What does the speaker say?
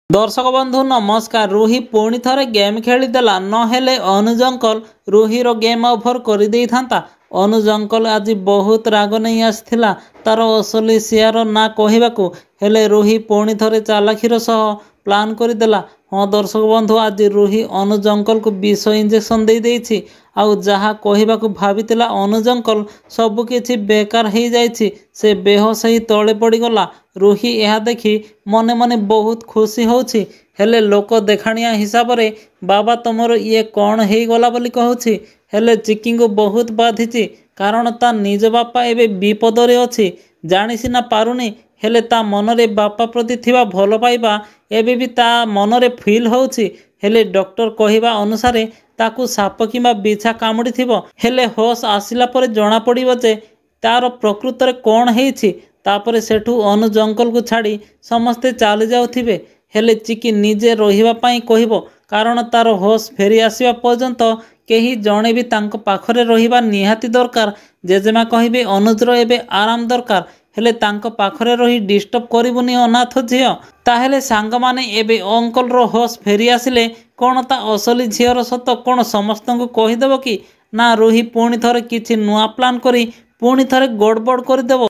ଦର୍ଶକ ବନ୍ଧୁ ନମସ୍କାର। ରୁହି ପୁଣି ଥରେ ଗେମ୍ ଖେଳିଦେଲା, ନହେଲେ ଅନୁଜ ଅଙ୍କଲ ରୁହିର ଗେମ୍ ଓଭର କରିଦେଇଥାନ୍ତା। ଅନୁଜ ଅଙ୍କଲ ଆଜି ବହୁତ ରାଗ ନେଇ ଆସିଥିଲା ତାର ଅସଲି ସିଆର ନା କହିବାକୁ। ହେଲେ ରୁହି ପୁଣି ଥରେ ଚାଲାଖିର ସହ ପ୍ଲାନ୍ କରିଦେଲା। ହଁ ଦର୍ଶକ ବନ୍ଧୁ, ଆଜି ରୁହି ଅନୁଜ ଅଙ୍କଲକୁ ବିଷ ଇଞ୍ଜେକ୍ସନ୍ ଦେଇଦେଇଛି, ଆଉ ଯାହା କହିବାକୁ ଭାବିଥିଲା ଅନୁଜ ଅଙ୍କଲ ସବୁକିଛି ବେକାର ହେଇଯାଇଛି। ସେ ବେହୋସ ହେଇ ତଳେ ପଡ଼ିଗଲା। ରୁହି ଏହା ଦେଖି ମନେ ମନେ ବହୁତ ଖୁସି ହେଉଛି, ହେଲେ ଲୋକ ଦେଖାଣିଆ ହିସାବରେ ବାବା ତମର ଇଏ କ'ଣ ହେଇଗଲା ବୋଲି କହୁଛି। ହେଲେ ଚିକିଙ୍କୁ ବହୁତ ବାଧିଛି, କାରଣ ତା ନିଜ ବାପା ଏବେ ବିପଦରେ ଅଛି। ଜାଣି ସିନା ପାରୁନି, ହେଲେ ତା ମନରେ ବାପା ପ୍ରତି ଥିବା ଭଲ ପାଇବା ଏବେ ବି ତା ମନରେ ଫିଲ୍ ହେଉଛି। ହେଲେ ଡକ୍ଟର କହିବା ଅନୁସାରେ ତାକୁ ସାପ କିମ୍ବା ବିଛା କାମୁଡ଼ିଥିବ। ହେଲେ ହୋସ୍ ଆସିଲା ପରେ ଜଣାପଡ଼ିବ ଯେ ତାର ପ୍ରକୃତରେ କ'ଣ ହେଇଛି। ତାପରେ ସେଠୁ ଅନୁଜ ଅଙ୍କଲକୁ ଛାଡ଼ି ସମସ୍ତେ ଚାଲି ଯାଉଥିବେ, ହେଲେ ଚିକି ନିଜେ ରହିବା ପାଇଁ କହିବ, କାରଣ ତାର ହୋସ୍ ଫେରି ଆସିବା ପର୍ଯ୍ୟନ୍ତ କେହି ଜଣେ ବି ତାଙ୍କ ପାଖରେ ରହିବା ନିହାତି ଦରକାର। ଜେଜେମା କହିବେ ଅନୁଜର ଏବେ ଆରାମ ଦରକାର, ହେଲେ ତାଙ୍କ ପାଖରେ ରହି ଡିଷ୍ଟର୍ବ କରିବୁନି ଅନାଥ ଝିଅ। ତାହେଲେ ସାଙ୍ଗମାନେ, ଏବେ ଅଙ୍କଲର ହୋସ୍ ଫେରି ଆସିଲେ କ'ଣ ତା ଅସଲି ଝିଅର ସତ କ'ଣ ସମସ୍ତଙ୍କୁ କହିଦେବ କି ନା ରୁହି ପୁଣି ଥରେ କିଛି ନୂଆ ପ୍ଲାନ୍ କରି ପୁଣି ଥରେ ଗଡ଼ବଡ଼ କରିଦେବ?